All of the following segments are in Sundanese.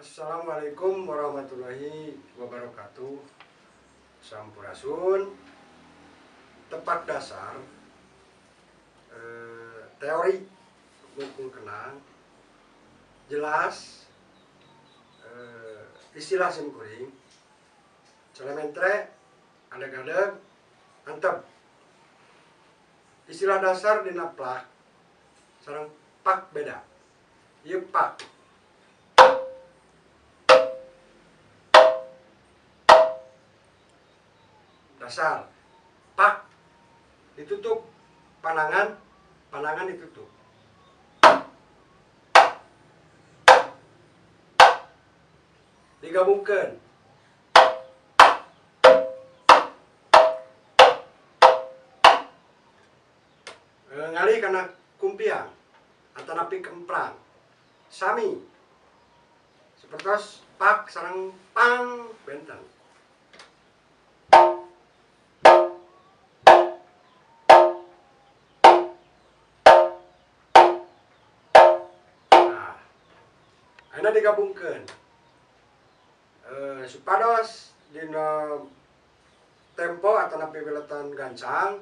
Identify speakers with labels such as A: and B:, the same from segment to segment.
A: Assalamualaikum warahmatullahi wabarakatuh. Sampurasun. Tepak dasar teori mukul kendang jelas, istilah simkuring celementre, adeg-adeg, antep. Istilah dasar dina plak sareng pak beda. Ieu pak. Dasar pak ditutup, panangan, panangan ditutup. Digabungkan. Ngalih kana kumpiang atanapi kemprang sami sepertos pak sareng pang benten. Nah, ayeuna digabungkeun. Supados dina tempo atanapi weletan gancang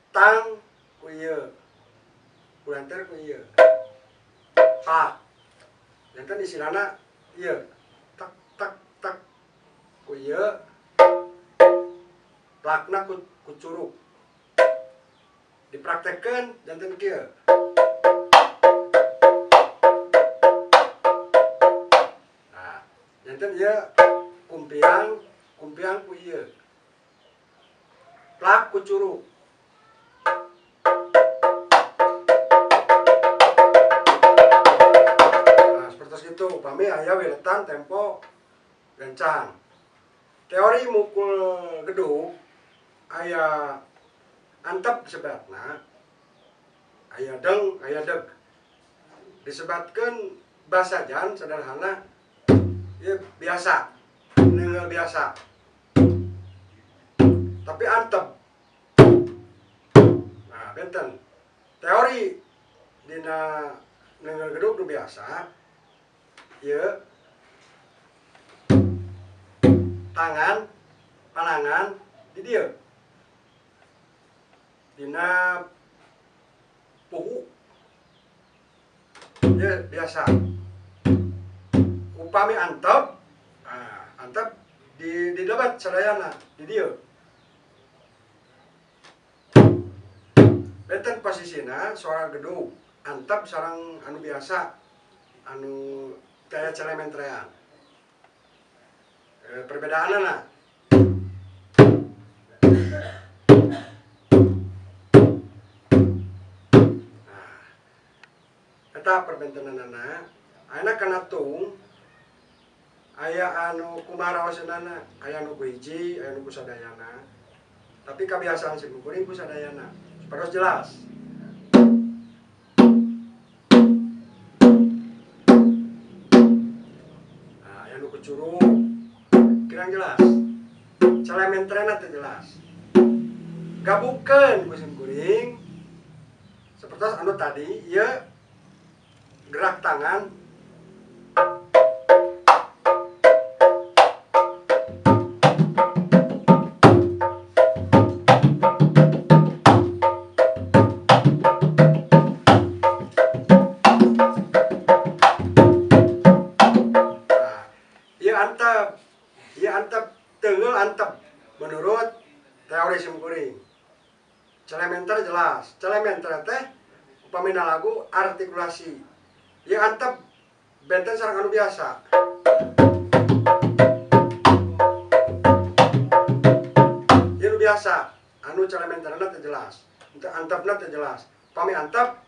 A: tang ku ieu, kulanter ku ieu, pak janten istilahna ieu tak tak tak ku ieu, plakna ku curug dipraktekkeun janten kieu. Nah, janten ieu kumpiang, kumpiang ku ieu, plak ku curug. Nah, seperti itu upami aya weletan tempo gancang. Teori mukul gedug aya antep sebatna, aya deng, aya deg. Disebatkeun basajan sederhana ieu biasa, neunggeul biasa. Tapi antep. Nah, benten. Teori dina neunggeul gedug nu biasa ieu tangan panangan di dieu. Dina puhu. Ieu biasa. Upami antep, nah, antep di debat sadayana di dieu. Benten posisina suara gedug antep sareng anu biasa anu gaya celementrean. Perbedaanna. Nah, eta perbentenanana. Ayeuna kana tung aya anu kumaha raoseunana, aya anu ku hiji, aya anu ku sadayana. Tapi kebiasaan simkuring ku sadayana. Supados jelas. Nah, aya nu ku curug. Kirang jelas. Celementrena teu jelas. Gabungkeun ku simkuring. Seperti anu tadi, ieu gerak tangan. Nah, ieu antep, ieu antep, teunggeul antep menurut teori simkuring. Celementer jelas, celementer teh upamina lagu artikulasi. Ieu antep benten sareng anu biasa. Ieu nu biasa, anu celementerna teh jelas, untuk antepna teh jelas. Upami antep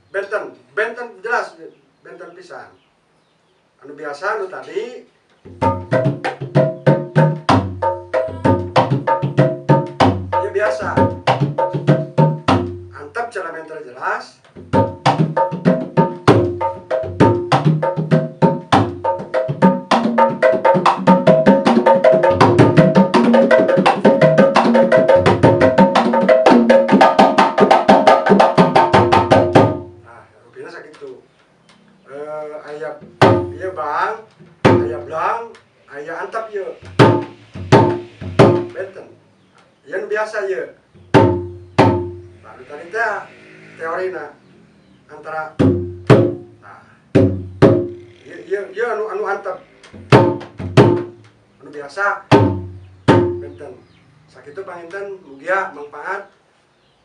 A: benten, benten jelas, benten pisan. Anu biasa anu tadi ya biasa. Antep celementer jelas. Aya ieu bang, aya blang, aya antap ieu. Benten. Ieu nu biasa ieu. Lalu tadi teh teorina antara, nah, ieu ieu ieu anu anu antap. Anu biasa benten. Sakitu panginten, mugia mangpaat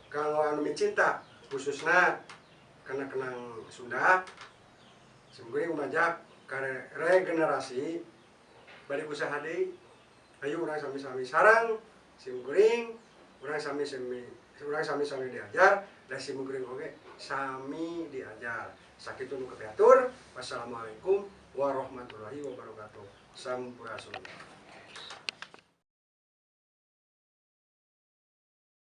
A: kanggo anu micinta khususna kana kendang Sunda. Simkuring ngajak ka regenerasi bade usaha deui, ayo urang sami-sami sareng simkuring, urang sami-sami diajar dan simkuring oge sami diajar. Sakitu nu kapihatur. Wassalamualaikum warahmatullahi wabarakatuh. Sampurasun.